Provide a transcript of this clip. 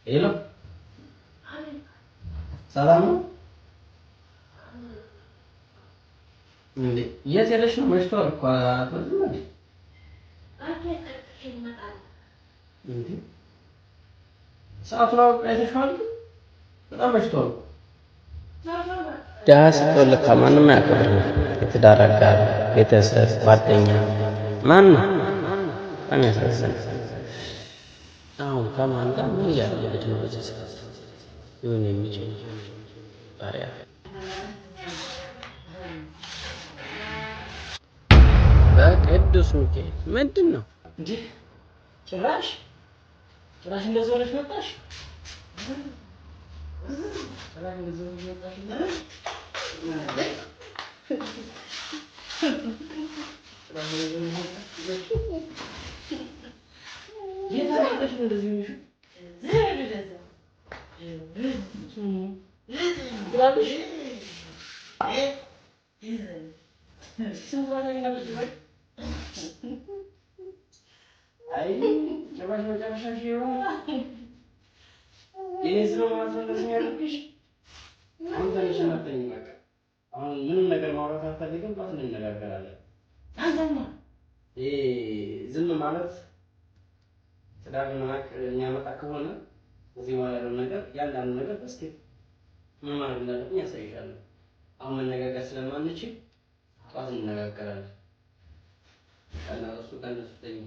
ሄሎ፣ ሰላም ነው እንዴ? የት ሄደሽ ነው? መሽቷል እኮ፣ አትመጭም እንዴ? እንዴ፣ ሰዓቱን አውቅ አይተሽዋል? በጣም መሽቷል። ድሀ ስትሆን ለካ ማንም አያከብርህም። የትዳር አጋር፣ ቤተሰብ፣ ጓደኛ ማንም። በጣም ያሳዝናል። አሁን ከማን ጋር ምን እያደረገች ነው በዚህ ሰዓት ሊሆን የሚችል ባሪያ? በቅዱስ ሚካኤል፣ ምንድን ነው እንዴ? ጭራሽ ጭራሽ እንደዚህ ሆነሽ መጣሽ? ጭራሽ እንደዚህ ሆነሽ መጣሽ? ጭራሽ እንደዚህ ሆነሽ መጣሽ? የት አመጣሽ ነው እንደዚህ ሆነሽ? ትላለሽ? አይ፣ ጭራሽ መጨረሻሽ የሆነ የኔ ስለ ማለት ነው እንደዚህ የሚያደርግሽ። አሁን ተነሽና ተኝ በቃ። አሁን ምንም ነገር ማውራት አልፈልግም። ጧት እንነጋገራለን። ይሄ ዝም ማለት ትዳር መናቅ የሚያመጣ ከሆነ እዚህ በኋላ ያለው ነገር፣ ያንዳንዱ ነገር በ step ምን ማድረግ እንዳለብኝ ያሳይሻለሁ። አሁን መነጋገር ስለማንችል ጠዋት እንነጋገራለን። እና እሱ ከእነሱ ተኝ።